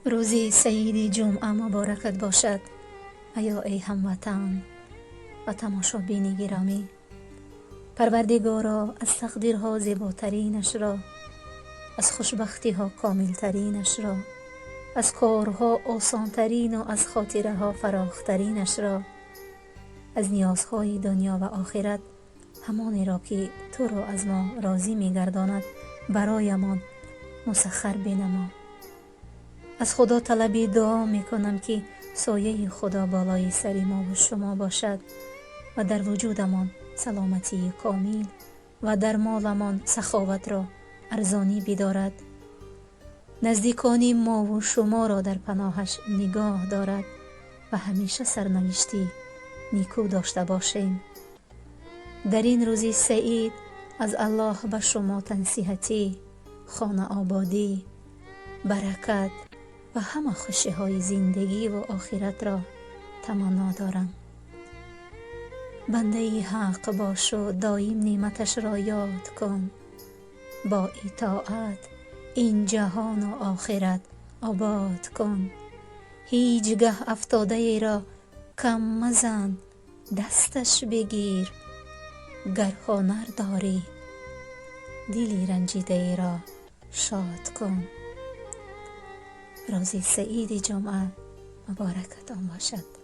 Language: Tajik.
Рӯзи саиди ҷумъа муборакат бошад, аё эй ҳамватан ва тамошобини гиромӣ. Парвардигоро, аз тақдирҳо зеботаринашро, аз хушбахтиҳо комилтаринашро, аз корҳо осонтарину аз хотираҳо фарохтаринашро, аз ниёзҳои дунё ва охират ҳамонеро, ки туро аз мо розӣ мегардонад, бароямон мусаххар бинамо. Аз Худо талаби дуо мекунам, ки сояи Худо болои сари мову шумо бошад ва дар вуҷудамон саломатии комил ва дар моламон саховатро арзонӣ бидорад, наздикони мову шуморо дар паноҳаш нигоҳ дорад ва ҳамеша сарнавишти никӯ дошта бошем. Дар ин рӯзи саид аз Аллоҳ ба шумо тансиҳатӣ, хонаободӣ, баракат ва ҳама хушиҳои зиндагиву охиратро таманно дорам. Бандаи ҳақ бошу доим неъматашро ёд кун. Бо итоат ин ҷаҳону охират обод кун. Ҳеҷ гаҳ афтодаеро кам мазан, дасташ бигир. Гар ҳунар дорӣ, дили ранҷидаеро шод кун. Рӯзи саиди ҷумъа муборакатон бошад.